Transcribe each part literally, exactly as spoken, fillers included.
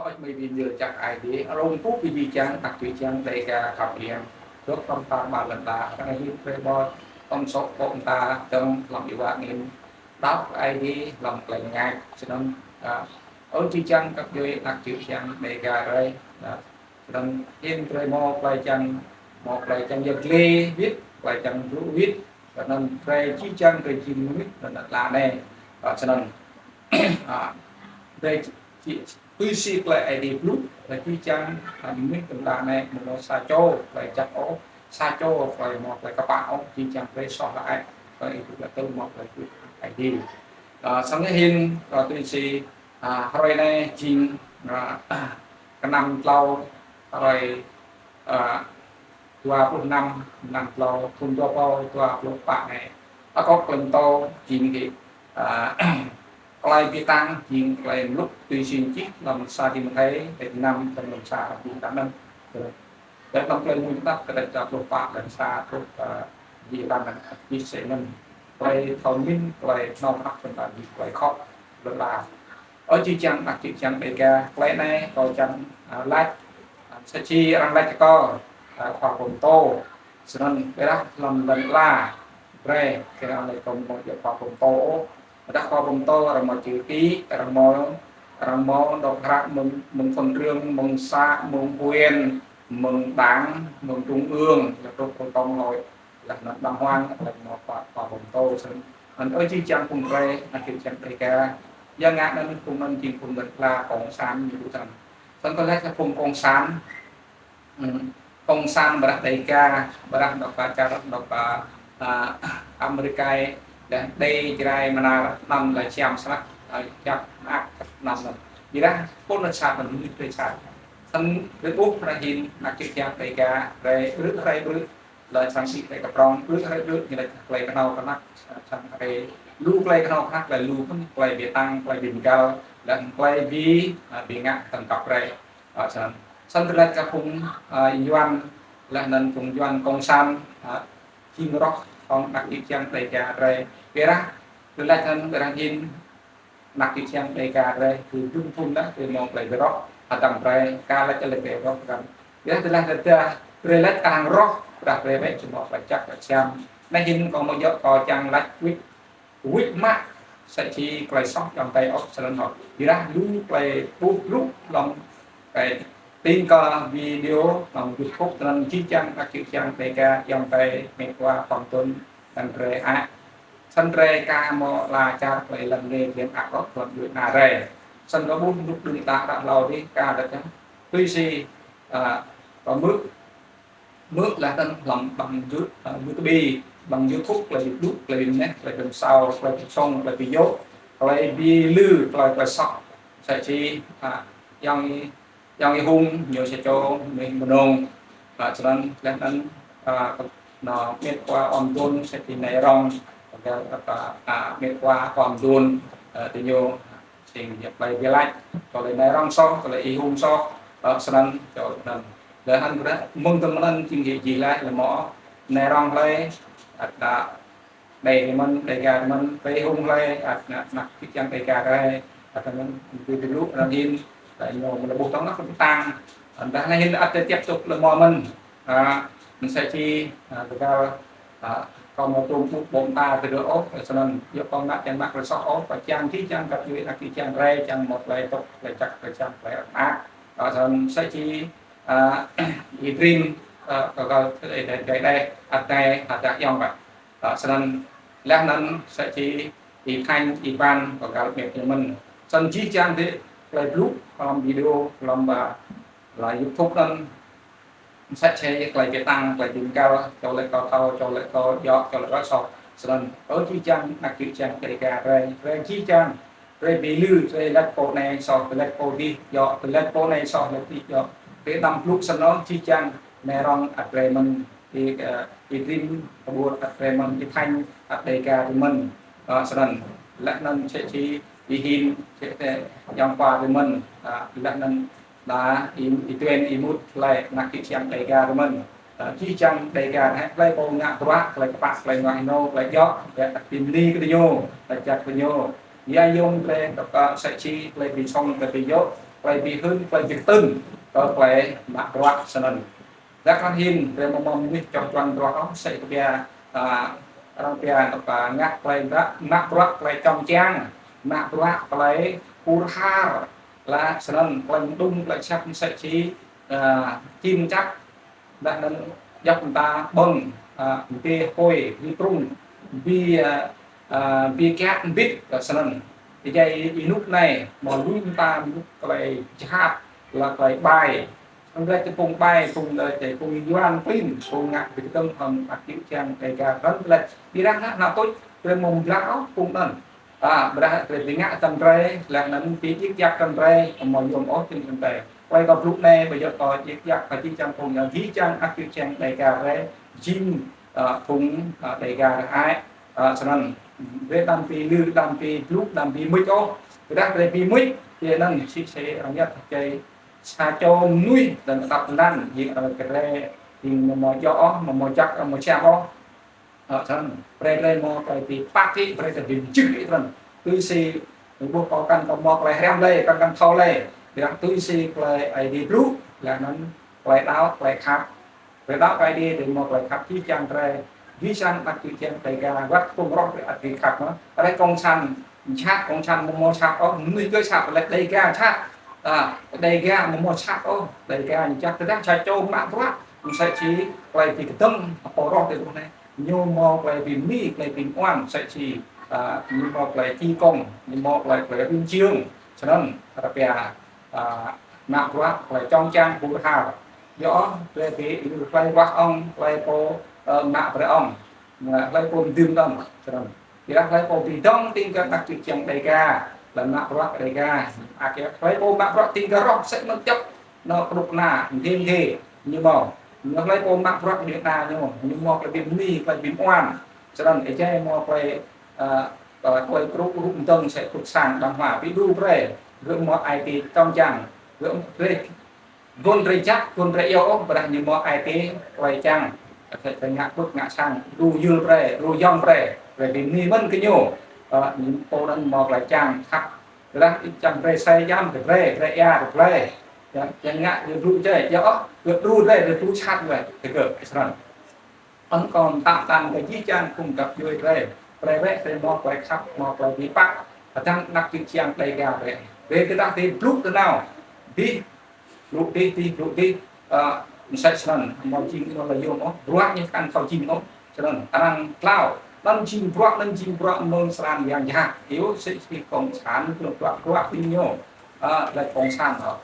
Mei bi ñu čăk ai di, alung pŭ bi di čang, tak bi čang, dei ka khăp yang. Dôk tăm ta ba lăn ta, kơ hin pre bot, tăm sok pok ta, tăm hlăm iwa ngin. Đap ai di, hlăm klei ngak, snăn, a, ơ či čang kăp jui, tak či čang, dei ka rei, a, snăn hin pre mo klei čang, mo klei čang yăk gle wit, klei čang dru wit, snăn pre či čang, pre či mnuih, snăn la ne, a, snăn, a, pre či, tui si klei ai di blŭ, klei či čang, a, mnuih tơdah ne, mơ̆ng sa čô, klei čăk ôh, sa čô, klei mo, klei kpă ôh, či čang klei soh la ai, klei itu klei tơl mo, klei itu ai di. A, snăn hin, a, tui si, a, hrơi ne jing, a, knăm tlâo, hrơi, a, dua pluh năm, năm tlâo, thŭn dua êbâo dua pluh pă ne. Akŏ klei mtô jing ki, a, klei bi tăng jing klei mluk tui si čih hlăm sa Timôthê, kdrêč năm, hlăm sa Timôthê năm. Hlăm klei mmuñ tăp, kdrêč dua pluh pă, hlăm sa truh, a, dua pluh năm, čih snăn. Klei thâo mĭn, klei thâo mă, tơdah jing klei khŏ, lăn la. Ơ či čang, tak či čang, dei ka, klei ne, kâo čang, a, lač, a, sa či arăng lač kơ kâo, a, khua pô mtô, snăn, ƀiădah hlăm lăn la, brei, kơ arăng lač kâo mâo jing khua pô mtô ôh, ƀiădah khua pô mtô, arăng mâo čih ti, arăng mâo, arăng mâo dôk hră mơ̆ng, mơ̆ng thôn trưởng, mơ̆ng xã, mơ̆ng huyện, mơ̆ng đảng, mơ̆ng trung ương, leh truh kơ tổng hội, leh anăn đàng hoàng, leh mâo khua, khua pô mtô, snăn. Anăn ơ či čang phung brei, anăn či čang dei ka, ya ngă anăn phung anăn jing phung lăn la cộng sản ñu tŭ tăn. Snăn kơ leh phung cộng sản, ừm, cộng sản ƀiădah dei ka, ƀiădah dôk ba čar, dôk ba, a, Amêrik, leh dei Jrai mnar, anăn leh čăm snăk, a, čăp nak, anăn leh. Ƀiădah phung anăn sat, anăn mnuih brei sat. Snăn brei ƀuh, brei hin, anăn či čang dei ka, brei brư̆, brei brư̆, leh čang si brei kơ prŏng, brư̆, brei brư̆, ñu leh klei knhâo knhăk, čang brei lu klei knhâo knhăk, klei lu phŭn, klei bi tăng, klei bi mgăl, leh klei bi, a, bi ngă tăm kăp brei. A, snăn. Snăn drei lač kơ phung, a, Yuăn, leh anăn phung Yuăn cộng sản, a, jing roh hŏng anăn či čang dei ka drei. Ƀiădah, drei lač anăn ƀiădah hin anăn či čang dei ka drei, kơ dŭm phŭn dah, kơ mâo klei bi roh, hdơ̆ng drei, ka lač klei bi roh hdơ̆ng. Ƀiădah, drei lač dah, drei lač arăng roh, dah drei wĕ, či mâo klei čăk, klei čăm. Anăn hin kâo mâo djŏ, kâo čang lač wĭt, wĭt mă, sa či klei soh ayŏng adei ôh, snăn ôh. Ƀiădah lu klei ƀuh blŭ hlăm klei tĭng kơ video hlăm YouTube, snăn či čang, anăn či čang dei ka ayŏng adei, mĭt wa, khua mtô, anăn drei ăt. Snăn drei ka mâo ala čar klei lăn lê, klei ak ôh, hlăm djuê ana drei. Snăn kơ ƀuh mnuih đưm đă đă hlâo dih, ka đa čang. Tui si, a, kơ mơ̆, mơ̆ leh anăn hlăm ƀăng You-, a, YouTube, ƀăng YouTube, klei bi blŭ, klei bi mneh, klei bi msao, klei bi sŏng, klei bi yŏk, klei bi lư, klei, klei soh. Sa či, a, ayŏng, ayŏng Y Hung, ñu sa čô mnuih mnông, a, snăn, leh anăn, a, anăn mĭt wa Om Dun, sa či Nai Rong, a, a, mĭt wa Om Dun, a, diñu, sĭt ñu klei bi lač, klei Nai Rong soh, klei Y Hung soh, a, snăn, čô anăn. Leh anăn brei, mơ̆ng tơm anăn jing jih leh, leh mâo, Nai Rong hlei, ăt đa, dei mơ̆n, dei ka mơ̆n, Y Hung hlei, ăt anăn, anăn či čang dei ka drei, ăt anăn, bi blŭ, anăn hin, leh ñu mlei ƀuh tŏng anăn, tang, anăn dah anăn hin, ăt tiếp tục leh mâo mơ̆n, a, msĕ si, a, tơdah, a, kâo mâo tuôm ƀuh ƀô̆ mta tơdah ôh, snăn, yơh kâo ngă čang mă klei soh ôh, kâo čang či čang kăp djuê anăn či čang drei, čang mâo klei tŭk, klei čăk, klei čang, klei mă, a, snăn msĕ si, a, Y Dream, a, kơ, kơ, ê, dei, dei, dei, ăt dei, ăt dei ayŏng ƀă. A, snăn, leh anăn msĕ si Y Thanh, Y Ban, kơ găl mĭt ñu mơ̆n. Snăn či čang dih, klei blŭ, hlăm video, hlăm ba, la YouTube anăn, msĕ si klei bi tăng, klei bi mgăl, čô lač kâo thâo, čô lač kâo djŏ, čô lač kâo soh. Snăn, ơ či čang, anăn či čang, dei ka drei, drei či čang, drei bi lư, drei lač pô anei soh, drei lač pô dih djŏ, drei lač pô anei soh, lač dih djŏ. Drei đăm blŭ snăn ôh, či čang, Nai Rong ăt drei mơ̆n, Y, ơ, Y Dream kơ ƀuôn ăt drei mơ̆n, Y Thanh ăt dei ka drei mơ̆n. Ơ, snăn, leh anăn msĕ si Y Hin, msĕ si ayŏng khua drei mơ̆n, a, leh anăn đa Y, Y Tuen, Y Mut, hlei, anăn či čang dei ka drei mơ̆n. A, či čang dei ka, hlei pô ngă bruă, klei kpă, klei ngă ênô, klei djŏ, klei ăt bi mni kơ diñu, klei jăk kơ diñu. Ya yuôm klei, dôk, a, msĕ si klei bi sŏng, klei bi yŏk, klei bi hưn, klei bi ktưn, kơ klei mă bruă snăn. Dah kăn hĭn, drei amâo mâo mnuih čŏng čuăn bruă ôh, sĭt pia, a, arăng pia, a, ngă klei mă, mă bruă klei čŏng čiăng, mă bruă klei hur har, lač snăn klei mđung, klei čăp msĕ si, a, čĭm čăp, lač anăn djăp mta ƀơ̆ng, a, bi hôi, bi prŭng, bi, a, a, bi kiă mbĭt, a, snăn. Êjai ênuk anei, mâo lu mta mnuk klei jhat, lač klei ƀai. Snăn lač ti phung ƀai, phung lač ti phung Yuăn klin, phung ngă bi kdơ̆ng hŏng anak čư̆ čiăng Dega. Snăn lač, bi răng hă, nao tuč, drei amâo mblah ôh, phung anăn. A, ƀiădah drei bi ngă tăn drei, lač anăn bi djik djak tăn drei, amâo yuôm ôh tĭng tăn drei. Klei kâo blŭ anei, ƀiădah kâo djik djak, kâo jih jang phung, jih jang anak čư̆ čiăng Dega drei, jing, a, phung, a, Dega drei ai, a, snăn. Drei đăm bi lư, đăm bi blŭ, đăm bi mưč ôh. Ƀiădah drei bi mưč, ti anăn si si arăng yăt čei sa čô mnuih dơ̆ng atăt lăn, jing arăng kơ drei, jing amâo mâo djŏ ôh, amâo mâo jăk, amâo mâo siam ôh. Ơ, snăn, brei drei mâo klei bi păk kơ, brei drei bi mjưh kơ snăn. Tui si, ƀuh kâo kăn kâo mâo klei hriăm lei, kăn kăn thâo lei. Ƀiădah tui si klei Aê Diê blŭ, lač anăn klei đăo, klei khăp. Klei đăo Aê Diê drei mâo klei khăp jih jang drei. Jih jang anak čư̆ čiăng Dega, wăt phung roh drei ăt bi khăp mơh. Drei cộng sản jhat, cộng sản amâo mâo jhat ôh, mnuih gơ̆ jhat, lač Dega jhat. A, Dega amâo mâo jhat ôh, Dega ñu jăk tơdah sa čô mă bruă, msĕ si klei bi kdơ̆ng, pô roh drei ƀuh anei. Ñu mâo klei bi mni, klei bi mơak, msĕ si, a, ñu mâo klei čĭ kông, ñu mâo klei, klei rĭng čiăng, snăn, arăng pia, a, mă bruă, klei čŏng čiăng hur har. Djŏ, klei bi, klei ruah ŏng, klei pô, ơ, mă brei ŏng, klei pô mdưm ŏng, snăn. Ƀiădah klei pô bi dơ̆ng tĭng kơ anak čư̆ čiăng Dega, lač mă bruă Dega. Akê klei pô mă bruă tĭng kơ roh msĕ mơ̆ng čăp, nao knŭk kna, mdê mdê, ñu mâo. Ñu klei pô mă bruă bi kna ñu, ñu mâo klei bi mni, klei bi mơak. Snăn êjai mâo klei, a, a, klei krŭ rup mdơ̆ng msĕ krŭ sang đàng hoa, bi đru brei, gơ̆ mâo ai tiê čŏng čiăng, gơ̆ brei, gun drei jăk, gun drei iêu ôh, ƀiădah ñu mâo ai tiê, klei čiăng, klei ngă ƀŭt ngă sang, đru yưl brei, đru yŏng brei, brei bi mni mơ̆n kơ ñu, a, ñu pô anăn mâo klei čiăng, khăp, ƀiădah ih čiăng brei sai jam kơ brei, brei êa kơ brei. Ya, čiăng ngă, ñu blŭ jai, ya ôh, gơ̆ đru drei, drei blŭ jhat brei, kơ gơ̆, snăn. Anăn kâo mtă mtăn kơ jih jang phung găp djuê drei. Brei wĕ drei mâo klei khăp, mâo klei bi păk. Hdơ̆ng anak čư̆ čiăng Dega drei. Drei tơdah drei blŭ tơ nao. Dih, blŭ dih, dih, blŭ dih. A, msĕ snăn, mâo jing ênô lei yuôm ôh. Bruă ñu kăn thâo jing ôh. Snăn, arăng tlao. Anăn jing bruă, anăn jing bruă mơ̆ng sran yang jhat. Iêu si si cộng sản, bruă, bruă, bruă bi ñu. A, lač cộng sản ôh.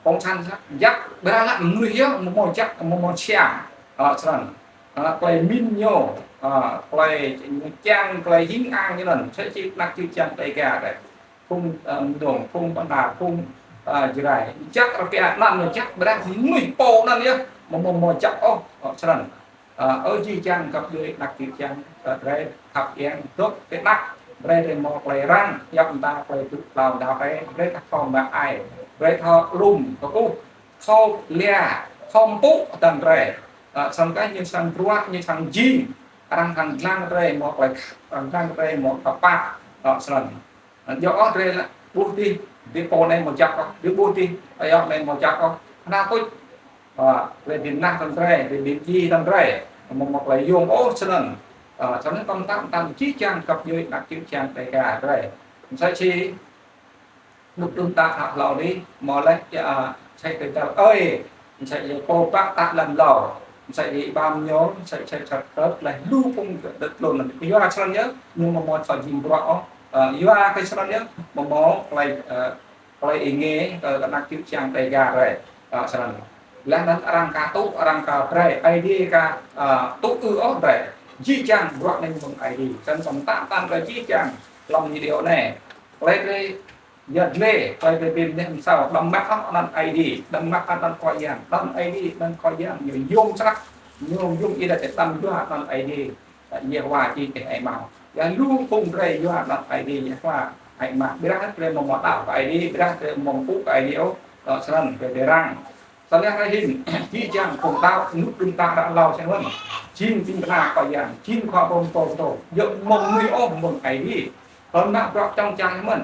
Cộng sản jăk, ƀiădah lač mnuih yơh, amâo mâo jăk, amâo mâo siam. A, snăn. A, klei mĭn ñu, a, klei ñu čiăng, klei hing ang ñu anăn, msĕ si anak čư̆ čiăng Dega drei. Phung, a, Mnông, phung Bahnar, phung, a, Jrai. Jăk arăng pia anăn ñu jăk, ƀiădah mnuih pô anăn yơh, amâo mâo, mâo jăk ôh, a, snăn. A, ơ jih jang găp djuê anak čư̆ čiăng, a, drei khăp êng dôk ti anăp, brei drei mâo klei răng, yap mta klei tŭ tlao đăo drei, brei thâo mă ai, brei thâo lŭm, kkuh, thâo lia, thâo mpŭ hdơ̆ng drei. A, snăn kơh ñu srăng bruă, ñu srăng jing, arăng srăng dlăng drei mâo klei khăp, arăng dlăng drei mâo klei păk, a, snăn. Djŏ ôh drei lač, ƀuh dih, dih pô anei amâo jăk ôh, dih ƀuh dih, ayŏng anei amâo jăk ôh. Knhal tuč, a, drei bi mnah hdơ̆ng drei, drei bi mdjiê hdơ̆ng drei. Amâo mâo klei yuôm ôh snăn. A, snăn kâo mtă mtăn jih jang găp djuê anak čư̆ čiăng Dega drei. Msĕ si, ƀuh đưm đă hă hlâo dih, mâo leh, ya, a, msĕ si dal ơi, msĕ si pô pă tăt lăn hlâo, msĕ si ƀam ñu, msĕ si čăt kơk leh lu phung dơ̆ng tlôn anăn. Kyua snăn yơh, ñu amâo mâo thâo jing bruă ôh. A, kyua kơ snăn yơh, amâo mâo klei, a, klei êngiê, a, anak čư̆ čiăng Dega drei. A, snăn. Leh anăn arăng ka tŭ, arăng ka brei, Aê Diê ka, a, tŭ ư ôh drei. Jih jang bruă anei mơ̆ng Aê Diê. Snăn kâo mtă mtăn kơ jih jang hlăm video anei. Klei drei yăl dliê, klei drei bi mneh msao, đăm mă ôh anăn Aê Diê, đăm mă anăn Khua Yang, anăn Aê Diê, anăn Khua Yang, ñu yuôm snăk, ñu yuôm êdah ti đăm yua anăn Aê Diê. Yêhôwa čih ti ai mâo. Ya lu phung drei yua anăn Aê Diê Yêhôwa ai mâo. Ƀiădah drei amâo mâo đăo kơ Aê Diê, ƀiădah drei amâo mpŭ kơ Aê Diê ôh, ơ, snăn drei, drei răng. Snăn leh anăn hĭn, jih jang phung đăo, ênuk đưm đă đăo hlâo snăn mơ̆n. Jing dĭng kna Khua Yang, jing khua pô mtô mtô. Djŏ mơ̆ng mnuih ôh, mơ̆ng Aê Diê. Kơ mă bruă čŏng čiăng mơ̆n.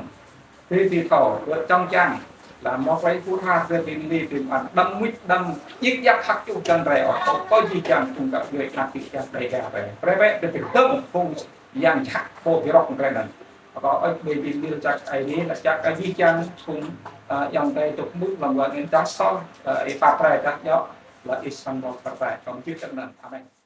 Drei dưi thâo, bruă čŏng čiăng. Lah mâo klei phŭn ha drei bi mni bi mơak đăm mưč đăm jik yak hăk čŭ jăn drei ôh. Kơ jih jang phung găp djuê anak jih jang Dega drei. Brei bĕ drei bi dơ̆ng phung yang jhat pô bi rŏk drei anăn. Kơ ơi bi bi mni čăk Aê Diê, lač jăk kơ jih jang phung, ơ, yang drei dôk mưč hlăm lăn anei dah soh, ơ, êpa drei dah djŏ, lač ih srăng mâo kơ drei. Kâo mjưh dơ̆ng anăn. Amen.